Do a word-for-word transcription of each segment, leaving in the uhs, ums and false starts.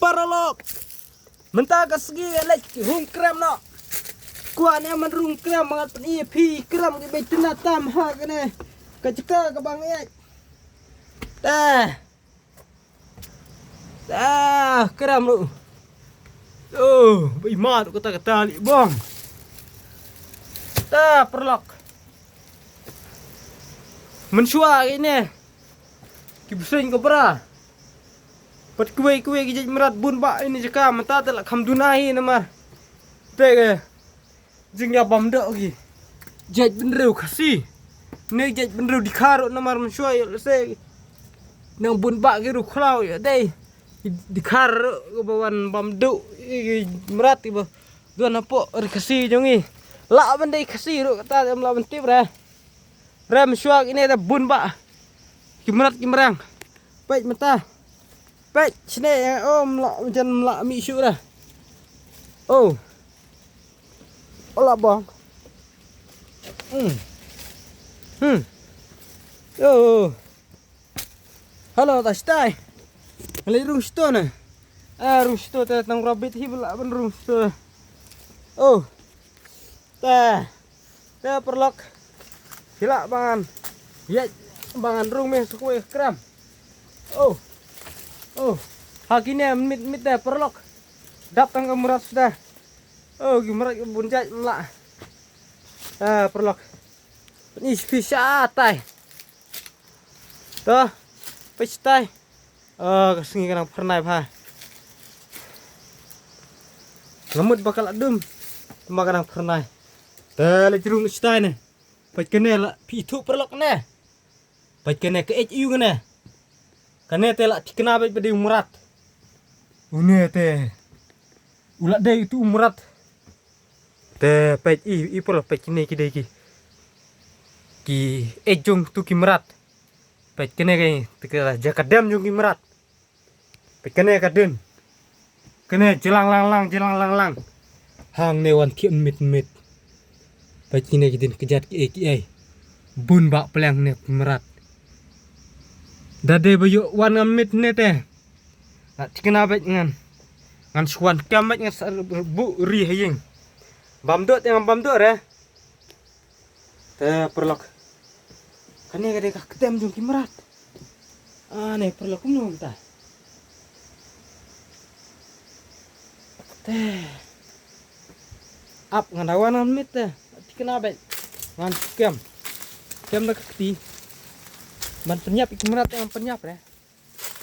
Paralok. Mynta ka sngi nga leit rung krem noh. Kwah ne man rung krem, nga pyni ïa phi krem ki beit tynnat tam ha kane ka jaka kaba nga ïaid. Te. Te krem ruh. Oh, ba i mat kata kata li bong. Te paralok. Mynshuwa kine ki bseiñ ka bra. Pat kiwei kiwei ki jait mrad bun bah ine jaka mynta te la kham duna hi namar te ka jingïabam doh ki jait bynriew Khasi ne jait bynriew Dkhar ruh namar mynshuwa ïoh lehse nang bun bah ki ruh khlaw ïoh dei Dkhar ruh ba wan bam doh ki mrad ki ba don hapoh ri Khasi jong ngi. Lah ban dei Khasi ruh kata te ym lah ban tip re. Rem shuwa kine da bun bah. Ki mrad ki mrang. Peit mynta. Peit shane oh mla jan mla mi shu ra. Oh. Ola bong. Hmm. Hmm. Oh. Hello, ta stai. Lei rung sto ne. Ah, rung sto te tang rabbit hi bela ban rung sto. Oh. Te. Te paralok. Hila bangan. Ye bangan rung me sukwe kram. Oh. Oh. Ha kine mit mit te paralok. Dap tang ka mrad suda. Oh, ki mrad ki bun jait mla. Ah, paralok. Ni spi sha tai. To. Pech tai. Oh, ka sngi ka nang phyrnai bha. Nga mut ba ka la dum. Tma ka nang phyrnai. Te la jrung stai ne. Peit kane la phi ithuh paralok ne. Peit kane ka ej ïu kane. Kane te la thikna beit ba dei u mrad. Une te. U la dei utu u mrad. Te peit i i paralok peit kine ki dei ki. Ki ej jong tu ki mrad. Peit kane ka te ka jaka dem jong ki mrad. Peit kane ka dien. Kane jlang lang lang jlang lang lang. Hangne wan thiah mit mit. Peit kine ki dien kjat ki ei ki ei. Bun bah pliang ne mrad. Da dei ba ïoh wan ngam mit ne te. Nga thikna beit ngan. Ngan shu wan kem beit ngan sa buh ri ha ïing. Bam doh te ngam bam doh re. Te paralok. Kane ka dei ka ktem jong ki mrad. Ane paralok kumno mynta. Te. Ap ngan da wan ngam mit te. Thikna beit. Ngan kem. Kem da ka kti. Ban pynïap ïa ki mrad te ngan pynïap re.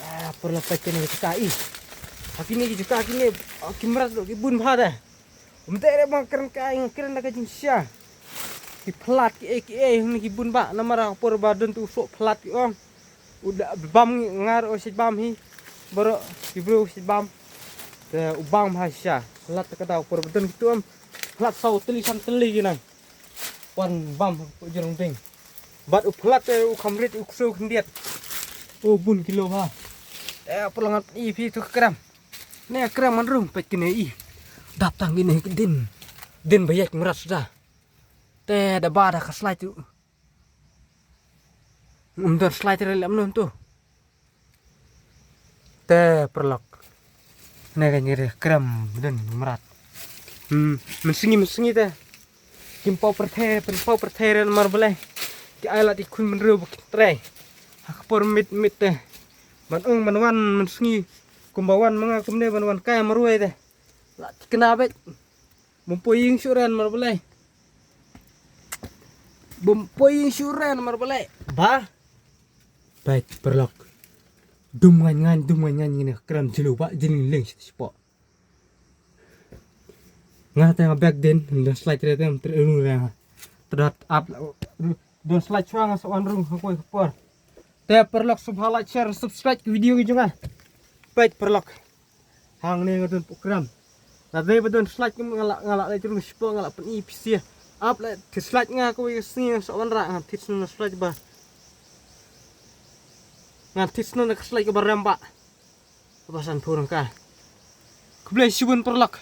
Ah, paralok peit kane ka jaka i. Ha kine ki jaka kine, ah, ki mrad ruh ki bun bha de. Ym dei re ba nga kren kai, nga kren da ka jingshisha. Ki phyllait ki ei ki ei hangne ki bun bah namar ha ka por ba don tu u soh phyllait ki ong. U da bam ngi nga ruh u shait bam hi. Baroh ki briew u shait bam. Te u bam ha shisha. Phyllait ka da ha ka por ba don kitu ym. Phyllait saw tylli san tylli ki nang. Wan bam ha ka por jrong ding. Bad u phyllait te u kham rit u ksew khyndiat. U bun kilo ha. Te paralok ngan pyni phi tu ka krem. Ne ka krem man rung peit kine i. Dap tang kine ki dien. Dien ba ïaid mrad suda. Te da ba da ka slide tu. Ym don slide re lem non tu. Te paralok. Ne ka ngi re krem dien mrad. Hmm, mynsngi mynsngi te. Kim paw pyrthei, pynpaw pyrthei re namar balei. Ki ai la ki khun bynriew ba ki trei. Ha ka por mit mit te. Ban ong ban wan mynsngi. Kumba wan ma nga kumne ban wan kai marwei te. La thikna beit. Bym poi ïing shuh re namar balei. Bym poi ïing shuh re namar balei. Ba. Peit paralok. Dum ngaiñ ngaiñ, dum ngaiñ ngaiñ ngine krem jylliew ba jylliew ling shi shi po. Nga te nga bek dien, don slide re te, tre rung re nga. Te dot ap, don slide shuwa nga sa wan rung ha kawei ka por. Te paralok sngewbha like, share, subscribe ki video ki jong nga. Peit paralok. Hangne nga don program. Lada dei ba don slide nga la, nga la leit rung shi po nga la pyni phi sha. Ap la thied slide nga kawei ka sngi nga sa wanrah ngan thied snon slide ba. Ngan thied snon ka slide kaba rem ba. Kaba san phew rangka. Khublei shibun paralok.